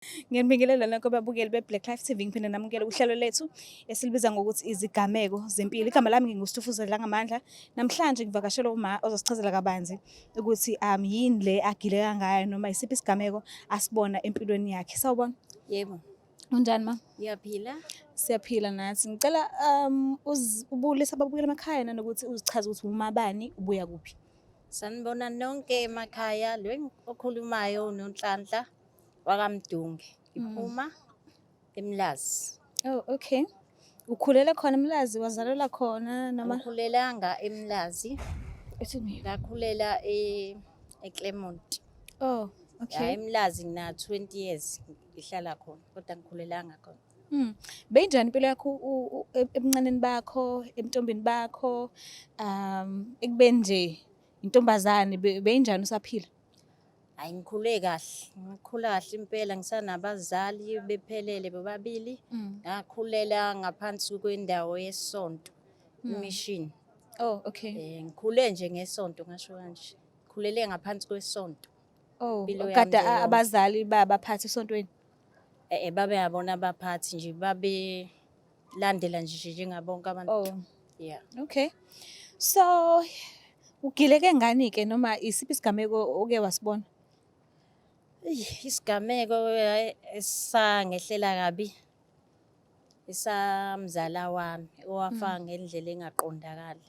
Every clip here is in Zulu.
Ngiyanibingelela nonke ababukeli be-Black Life TV, ngiphinde namukele uhlelo lethu esilibiza ngokuthi izigameko zempilo. Igama lami nginguStufuza Dlangamandla. Namhlanje ngivakashele uma ozosichazela kabanzi ukuthi yini le agileka ngayo noma isiphi isigameko asibona empilweni yakhe. Sawubona. Yebo. Unjani ma? Ngiyaphila. Siyaphila nathi. Ngicela ubulise ababukeli emakhaya nanokuthi uzichaze ukuthi umabani ubuya kuphi. Sanibona nonke emakhaya. Lo okhulumayo uNonhlanhla wakaMdunge. Ngiphuma eMlazi. Oh, okay. Ukhulele khona eMlazi, wazalelwa khona noma? Ngikhulelanga eMlazi. Ethini? Ngakhulela e eClermont. Oh, Ya okay. eMlazi ngina 20 years ngihlala khona kodwa ngikhulelanga khona. Beyinjani impilo yakho ebuncaneni bakho, ebuntombini bakho, ekubeni nje intombazane beyinjani usaphila? Hayi, ngikhule kahle. Ngikhula kahle impela, ngisanabazali bephelele bobabili. Ngakhulela ngaphansi kwendawo yesonto, mission. Oh, okay. Ngikhule nje ngesonto, ngasho kanje. Ngikhulele ngaphansi kwesonto. Oh, Impilo yami kade nje yonke. Abazali babaphathi esontweni? Babe yabona abaphathi nje, babe landela nje njengabonke abantu. Oh. Yeah. Okay. So ugileke ngani ke noma isiphi isigameko oke wasibona? Eyi, isigameko esangehlela kabi esamzala wami owafa ngendlela engaqondakali.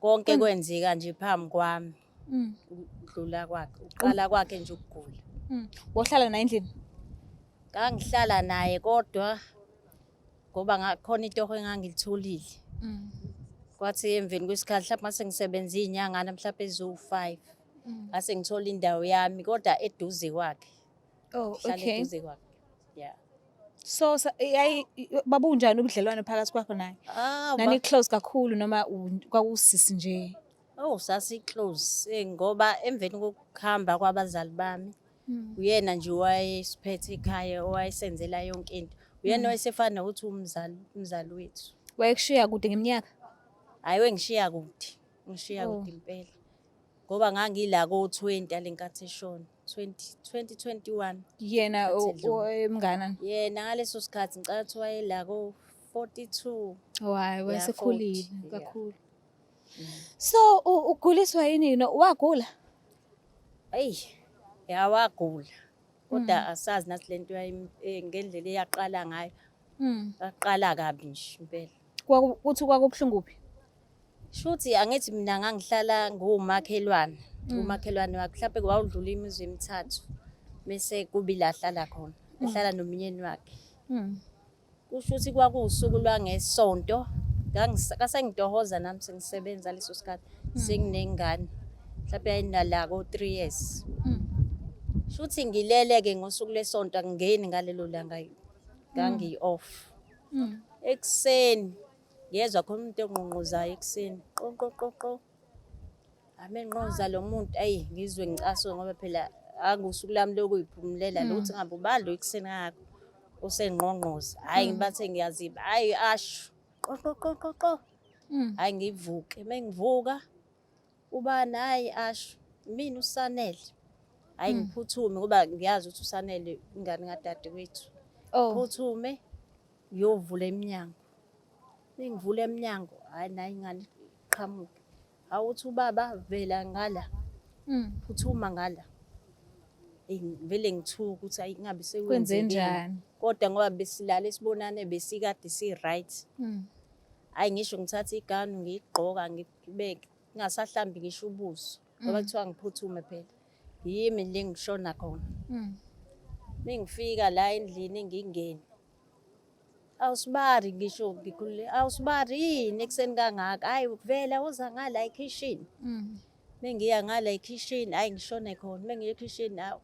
Konke kwenzeka nje phambi kwami. Ukudlula kwakhe, uqala kwakhe nje ukugula. Wohlala naye endlini? Ngangihlala naye kodwa ngoba ngakhona itoho engangilitholile. Kwathi emveni kwesikhathi mhlawumbe mase ngisebenza iy'nyangana mhlawumbe eziwu-5. Ngase ngithola indawo yami kodwa eduze kwakhe. Oh, Ngihlala okay. eduze kwakhe. Yeah. So babunjani ubudlelwano phakathi kwakho naye? Nani close kakhulu noma kwakusisi nje? Oh, sasi close ngoba emveni kokuhamba kwabazali bami uyena nje owayesiphethe ekhaya, owayesenzela yonke into. Uyena owayesefana nokuthi umzali wethu. Wayekushiya kude ngeminyaka? Hayi, wengishiya kude. Ngishiya kude impela. Ngoba ngangila ko 20 alenkathi eshona. 2021. Yena Nkathi edlule. emnganani? Yena ngaleso sikhathi ngicela ukuthi wayela ko 42. Oh, hayi, Yeah, wayesekhulile 40, yeah. kakhulu. So uguliswa yini no wagula? Eyi, ya wagula. Kodwa asazi nathi lento ngendlela eyaqala ngayo. Yaqala kabi nje impela. Kuthi kwakubuhlungu kuphi? Shuthi angithi mina ngangihlala ngumakhelwane. Umakhelwane wakhe mhlawumbe kwawudlula imizi emithathu bese kubi la ahlala khona. Ehlala nomyeni wakhe. Kusho ukuthi kwakuwusuku lwangesonto, kasengitohoza nami sengisebenza leso sikhathi, senginengane. Mhlawumbe yayinala ko 3 years. Shuthi ngilele-ke ngosuku lwesonto, angingeni ngalelo langa, ngangi-off. Ekuseni ngiyezwa khona umuntu ongqongqozayo ekuseni, qo qo qo qo. Ame nqoza lo muntu, ayi ngizwe ngicasuka ngoba phela angusuku lami lokuyiphumulela lokuthi ngabe ubani lo ekuseni kangaka usengqongqoza. Hhayi ngibathe ngiyaziba, hhayi asho qo qo qo qo qo. Hhayi ngivuke, mengivuka ubani, hhayi asho mina uSanele. Hhayi ngiphuthume ngoba ngiyazi ukuthi uSanele ingane kadadewethu. Oh. Phuthume ngiyovula iminyango. Mengivula iminyango, hhayi nayi ingane iqhamuke. Awuthi ubaba vela ngala. Phuthuma ngala. Eyi, ngivele ngithuke ukuthi ayi ngabe sekwenzekeni. Kwenzenjani? Kodwa ngoba besilale sibonane besikade si-right. Hhayi ngisho ngithatha iganu ngiyigqoka ngibeke ngingasahlambi ngisho ubuso. Ngoba kuthiwa ngiphuthume phela. Yimi le ngishona khona. Mengifika la endlini ngingene. Awusibari ngisho ngikhulule, awusibari yini ekuseni kangaka? Hhayi vela woza ngala ekhishini. Mengiya ngala ekhishini, hhayi ngishone khona. Mengiya ekhishini, hawu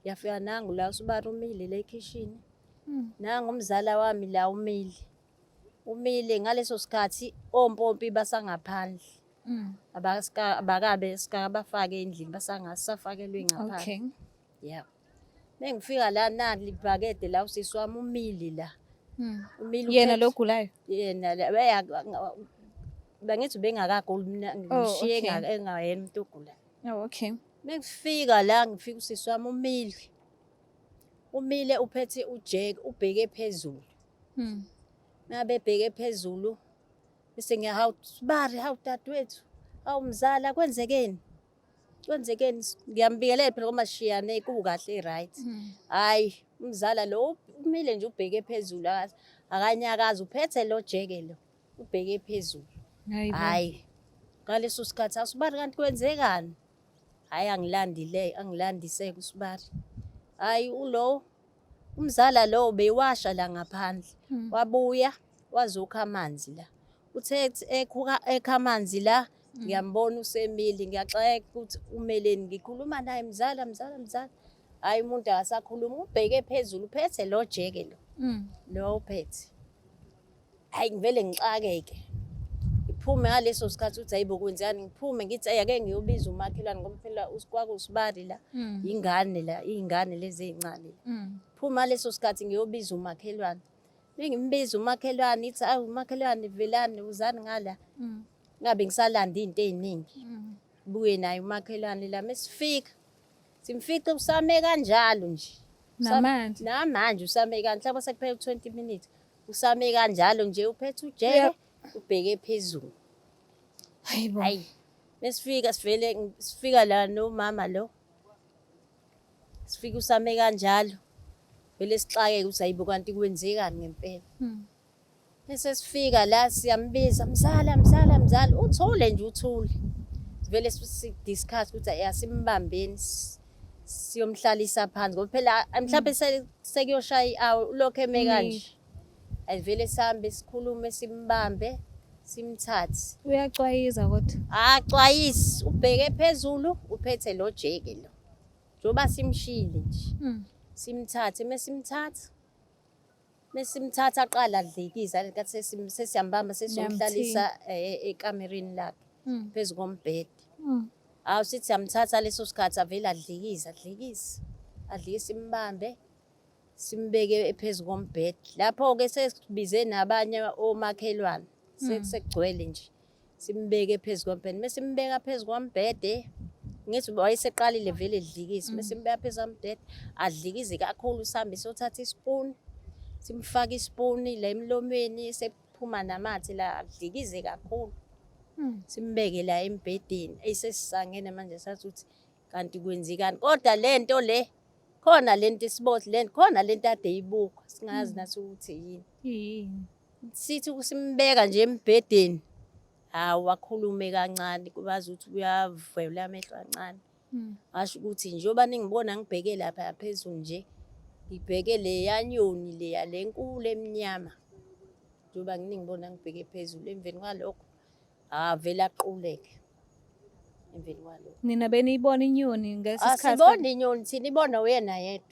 ngiyafika nangu la usibari umile la ekhishini. Nangu umzala wami la umile. Umile ngaleso sikhathi ompompi basangaphandle. Abakabe sikabafake endlini, basangasafakelwe ngaphandle. Okay. Yeah. Mengifika la nali ibhakede la usisi wami umile la. Umile Yena uphethe lo ogulayo? Yena la, bengithi bengakaguli mina, Oh, ngishiye okay. engayena umuntu ogulayo. Oh, okay. Mengifika la ngifika usisi wami umile. Umile uphethe ujeke ubheke phezulu. Ngabe ebheke phezulu bese ngiya hawu sibari hawu dadewethu hawu mzala kwenzekeni? Kwenzekeni? Ngiyambingelela phela ngoba sishiyane kukahle right. Hhayi umzala lo umile nje ubheke phezulu akanyakazi uphethe lo jeke lo ubheke phezulu. Hhayi ngaleso sikhathi asibari kanti kwenzekani? Hhayi angilandile angilandise kusibari. Hhayi ulo umzala lo bewasha la ngaphandle wabuya wazokha amanzi la. Uthe ekhuka ekha amanzi la ngiyambona usemile ngiyaxakeka ukuthi umeleni ngikhuluma naye mzala mzala mzala. Hhayi umuntu akasakhulumi ubheke phezulu uphethe lo jeke lo. Lo uphethe. Hhayi ngivele ngixakeke. Ngiphume ngaleso sikhathi ukuthi hayibo kwenzani ngiphume ngithi ayi ake ngiyobiza umakhelwane ngoba phela kwakusibari la ingane la iy'ngane lezi ey'ncane la. Phuma ngaleso sikhathi ngiyobiza umakhelwane. Mengimbiza umakhelwane ithi awu umakhelwane velani uzani ngala. Ngabe ngisalanda iy'nto ey'ningi. Buye naye umakhelwane la mesifika simfice usame kanjalo nje. Namanje? Namanje usame kanjalo mhlawumbe sekuphele u-20 minutes. Usame kanjalo nje uphethe ujeke ubheke phezulu. Hayibo. Hayi. Mesifika sivele sifika la nomama lo. Sifika usame kanjalo. Vele sixakeke ukuthi hayibo kanti kwenzekani ngempela. Bese sifika la siyambiza mzala mzala mzala uthule nje uthule. Sivele si-discuss ukuthi asimbambeni siyomhlalisa phansi ngoba phela mhlawumbe sekuyoshaya i-hour ulokhu eme kanje. Ayivele sihambe sikhulume simbambe simthathe. Uyacwayiza kodwa. Acwayisi ubheke phezulu uphethe lo jeke lo. Njengoba simshile nje. Simthathe mesimthatha mesimthatha aqala adlikiza ngenkathi sesiyambamba sesiyomhlalisa ekamereni lakhe phezu kombhede. Hawu sithi siyamthatha leso sikhathi avele adlikize adlikize adlikize simbambe simbeke phezu kombhede. Lapho-ke sesibize nabanye omakhelwane sekugcwele nje simbeke phezu kombhede. Mesimbeka phezu kombhede ngithi wayeseqalile vele edlikise mesimbeka phezu kombhede adlikize kakhulu sihambe siyothatha isipuni simfake isipuni la emlomeni sephuma namathe la adlikize kakhulu. Simbeke la embhedeni. Eyi sesisangene manje sathi ukuthi kanti kwenzekani kodwa le nto le khona le nto isibothi le khona le nto ade ibuka singazi nathi ukuthi yini. Yini? Sithi simbeka nje embhedeni hawu wakhulume kancane kubazi ukuthi uyavela amehlo kancane. Ngasho ukuthi njengoba ningibona ngibheke lapha phezulu nje ngibheke leya nyoni leya le nkulu emnyama. Njengoba ningibona ngibheke phezulu emveni kwalokho avele aquleke emveni kwalokho. Nina beniyibona inyoni ngaleso sikhathi? Asiboni inyoni thina ibona uyena yedwa.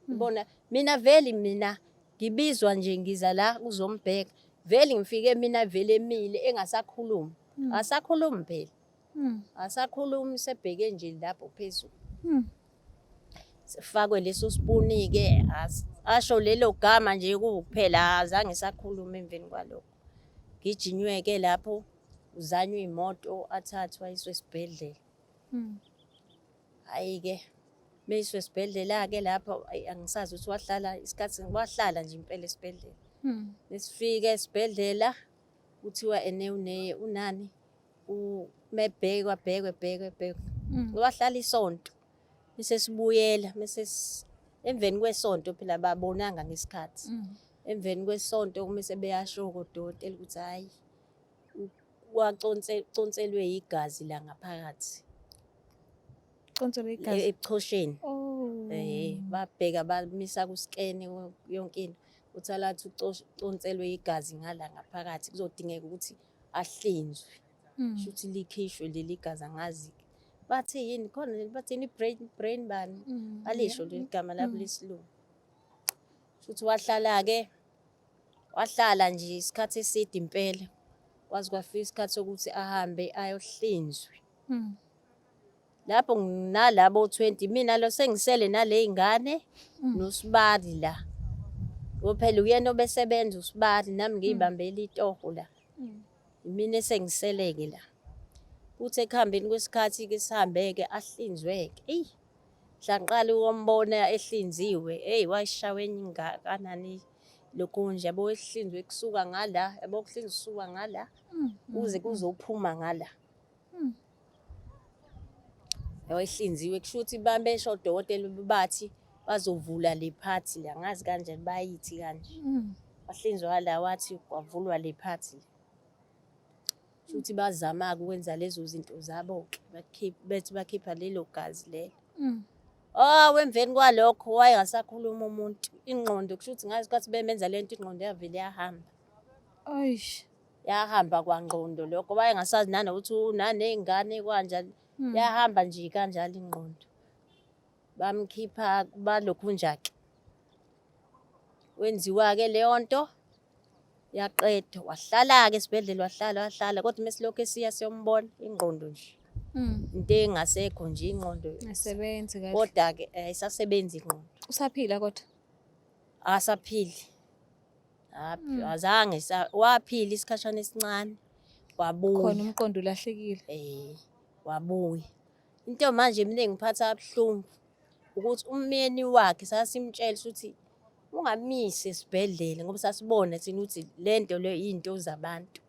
Ibona mina vele mina ngibizwa nje ngiza la kuzombheka. Vele ngifike mina vele emile engasakhulumi. Asakhulumi phela. Asakhulumi sebheke nje lapho phezulu. Sifakwe leso sipuni-ke asho lelo gama nje kuphela azange sakhuluma emveni kwalokho. Gijinywe-ke lapho uzanywe imoto athathwa ayiswe esibhedlela. Hhayi-ke meyiswe esibhedlela-ke lapho angisazi ukuthi wahlala isikhathi wahlala nje impela esibhedlela. Mesifika esibhedlela kuthiwa ene unani mebhekwa bhekwe bhekwe bhekwe. Wahlala isonto bese sibuyela mese emveni kwesonto phela babonanga ngesikhathi. Emveni kwesonto mese beyasho kodokotela ukuthi hhayi waconselwe igazi la ngaphakathi. Conselwe igazi? Ebuchosheni. Babheka bamisa ku-scan yonke into. Uthola ukuthi uconselwe igazi ngala ngaphakathi kuzodingeka ukuthi ahlinzwe. Shuthi likhishwe leli gazi angazi. Bathi yini khona bathini brain bani? Alisho leli gama labo lesilungu. Shuthi wahlala-ke wahlala nje isikhathi eside impela. Kwaze kwafika isikhathi sokuthi ahambe ayohlinzwe. Lapho nginalabo 20 mina lo sengisele nale ingane nosibali la. Ngoba phela uyena obesebenza usibali nami ngiyibambela itoho la. Mina esengiseleke la. Kuthi ekuhambeni kwesikhathi ke sihambeke ahlinzweke. Eyi. Mhla ngiqala ukumbona ehlinziwe, eyi wayeshawa enye ingakanani lokhu nje yabo ehlinzwe kusuka ngala, yabo kuhlinzwa kusuka ngala kuze kuzophuma ngala. Wayehlinziwe kusho ukuthi babesho odokotela bathi bazovula le phathi le, angazi kanjani bayithi kanje. Wahlinzwa la wathi kwavulwa le phathi le. Shuthi bazama-ke ukwenza lezo zinto zabo-ke bethi bakhipha lelo gazi lelo. Oh, emveni kwalokho wayengasakhuluma umuntu. Ingqondo kusho ukuthi ngazi kwathi bemenza le nto ingqondo yavele yahamba. Eish. Yahamba kwangqondo lokho wayengasazi nanokuthi unaney'ngane kwanjani. Yahamba nje kanjalo ingqondo. Bamkhipha balokhunja-ke. Wenziwa-ke leyo nto. Yaqedwa wahlala-ke esibhedlela wahlala wahlala kodwa uma silokhu esiya siyombona ingqondo nje into engasekho nje ingqondo Ayisebenzi kahle. kodwa-ke ayisasebenzi ingqondo. Usaphila kodwa? Akasaphili. Azange waphila isikhashana esincane wabuya. Khona umqondo ulahlekile. Eh, wabuya. Into manje mina engiphatha kabuhlungu ukuthi umyeni wakhe sasimtshela ukuthi ungamisi esibhedlela ngoba sasibona thina ukuthi le nto le iy'nto zabantu.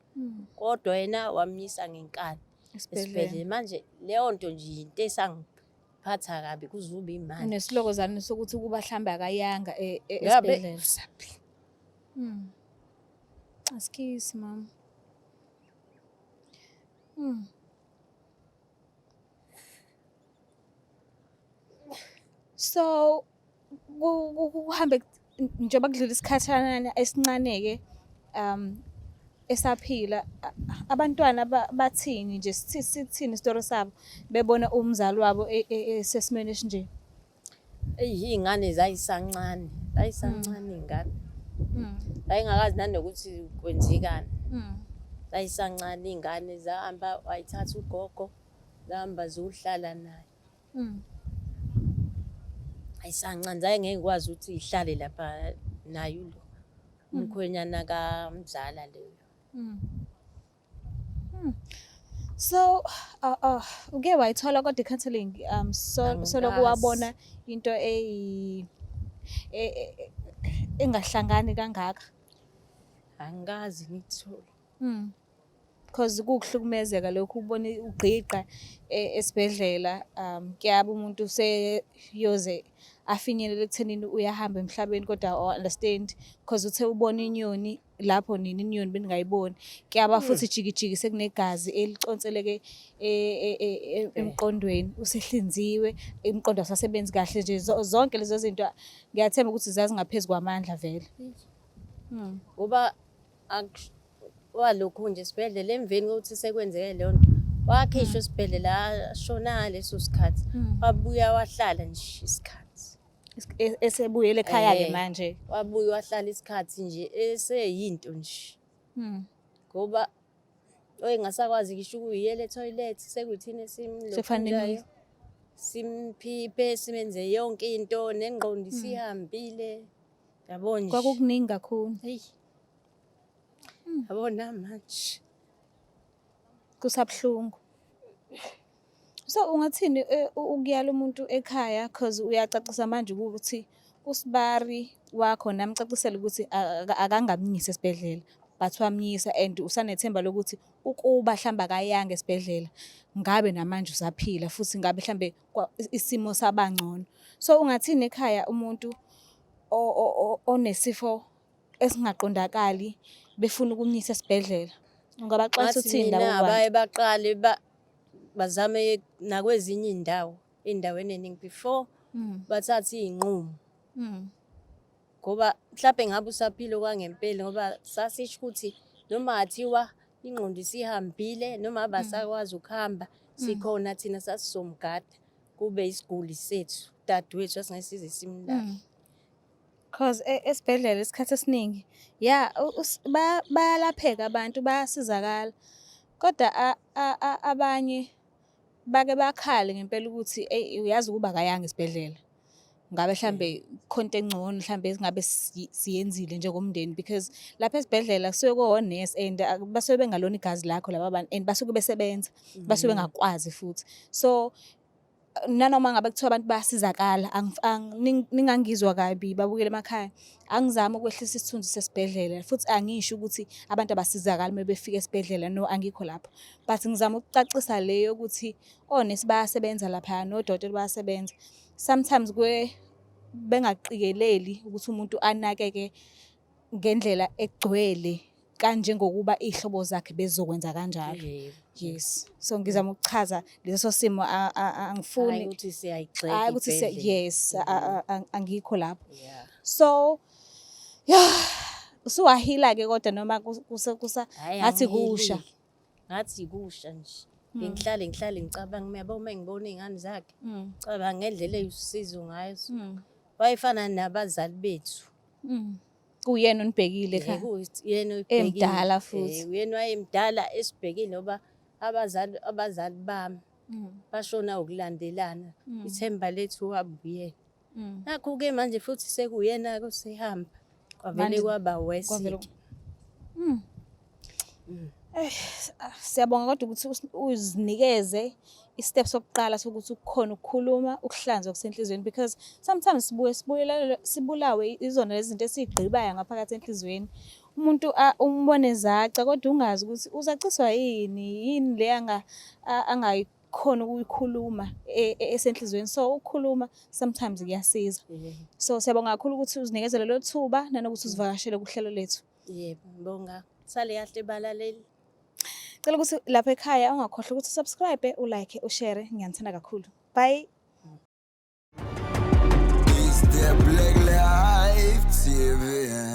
Kodwa yena wamyisa ngenkani esibhedlela. Manje leyo nto nje yinto esangiphatha kabi kuze kube imanje. Unesilokozane sokuthi ukuba hlambe akayanga Ngabe esibhedlela. usaphila. Asikisi mama. So kuhambe njengoba kudlula isikhathana esincane-ke esaphila abantwana bathini nje sithini isitori sabo bebona umzali wabo esesimeni esinje? Eyi iy'ngane zayisancane, zayisancane iy'ngane. Zayingakazi nanokuthi kwenzekani. Zayisancane iy'ngane zahamba wayithatha ugogo zahamba ziyohlala naye. Ayisancane zaye ngeke ikwazi ukuthi ihlale lapha naye lo umkhwenyana kamzala leyo. So uke wayithola kodwa i-counselling so soloko Angikaze. wabona into engahlangani kangaka? Angikaze ngikuthole. Because kuwukuhlukumezeka lokhu ukubona ugqigqa esibhedlela kuyaba umuntu useyoze afinyelele ekuthenini uyahamba emhlabeni kodwa awu-understand because uthe ubona inyoni lapho nini inyoni beningayiboni. Kuyaba futhi jikijiki sekunegazi eliconseleke emqondweni usehlinziwe umqondo awusasebenzi kahle nje zonke lezo zinto ngiyathemba ukuthi zazingaphezu kwamandla vele. Ngoba walokhu nje esibhedlela emveni kokuthi sekwenzeke leyo nto wakhishwa esibhedlela ashona leso sikhathi wabuya wahlala nje isikhathi. Esebuyele ekhaya-ke manje. Wabuya wahlala isikhathi nje eseyinto nje. Ngoba oyengasakwazi ngisho ukuyiyela ethoyilethi sekuyithina Sekufanele esimlokhunjayo. Simphiphe simenze yonke into nengqondo isihambile. Yabo nje. Kwakukuningi kakhulu. Eyi. Yabona manje. Kusabuhlungu. So ungathini ukuyala umuntu ekhaya cause uyacacisa manje ukuthi usibari wakho namcacisela ukuthi akangamyisi esibhedlela but wamyisa and usanethemba lokuthi ukuba mhlawumbe akayanga esibhedlela ngabe namanje usaphila futhi ngabe mhlambe isimo sabangcono. So ungathini ekhaya umuntu onesifo esingaqondakali befuna ukumyisa esibhedlela? Ungabaxwayisa Ngathi uthini mina labo bantu? abaye baqale bazame nakwezinye iy'ndawo, ey'ndaweni ey'ningi before bathathe iy'nqumo. Ngoba mhlampe ngabe usaphila okwangempela ngoba sasisho ukuthi noma ngathiwa ingqondo isihambile noma abasakwazi ukuhamba sikhona thina sasizomgada kube isiguli sethu dadewethu asingeke size simlahle. Cause esibhedlela isikhathi esiningi ya bayalapheka abantu bayasizakala kodwa abanye bake bakhale ngempela ukuthi eyi uyazi ukuba akayanga esibhedlela. Ngabe mhlambe khona into engcono mhlambe esingabe siyenzile njengomndeni because lapha esibhedlela kusuke kuwonesi and basuke bengalona igazi lakho laba bantu and basuke besebenza, basuke bengakwazi futhi. So Nanoma ngabe kuthiwa abantu bayasizakala, ningangizwa kabi babukele emakhaya, angizami ukwehlisa isithunzi sesibhedlela futhi angisho ukuthi abantu abasizakali uma befika esibhedlela, no, angikho lapho. But ngizama ukucacisa le yokuthi onesi bayasebenza laphaya nodokotela bayasebenza. Sometimes kuye bengaqikeleli ukuthi umuntu anakeke ngendlela egcwele kanjengokuba iy'hlobo zakhe bezokwenza kanjalo. Yes. So ngizama ukuchaza leso simo, angifuni Hayi ukuthi siyayigxeka hayi ukuthi ibhedlela. Yes, angikho lapho. So yeah, usuwahila ke kodwa noma kusa Hhayi, ngathi kusha. angihilile. Ngathi kusha nje. Ngihlale ngicabanga uyabo uma ngibona iy'ngane zakhe. Cabanga ngendlela eyusizo ngayo. Wayefana nabazali bethu. Kuyena onibhekile ekhaya. Yena oyibhekile. Emdala futhi. Uyena wayemdala esibhekile ngoba abazali bami bashona ukulandelana. Ithemba lethu waba uyena. Nakhu-ke manje futhi sekuyena-ke osehamba. Kwavele kwaba worse. Siyabonga kodwa ukuthi uzinikeze i-step sokuqala sokuthi ukukhona ukukhuluma, ukuhlanzwa kusenhliziyweni, because sometimes sibuye sibulawe izona lezi zinto esiy'gqibayo ngaphakathi enhliziyweni. Umuntu umbone zaca kodwa ungazi ukuthi uzaciswa yini, yini le angayikhona ukuyikhuluma esenhliziyweni. So ukukhuluma sometimes kuyasiza. So siyabonga kakhulu ukuthi uzinikeze lelo thuba nanokuthi uzivakashele kuhlelo lethu. Yebo, ngibonga. Sale kahle balaleli. Cela ukuthi lapha ekhaya ungakhohlwa ukuthi usubscribe, ulike, ushare. Ngiyanithanda kakhulu. Bye. It's the Black Life TV.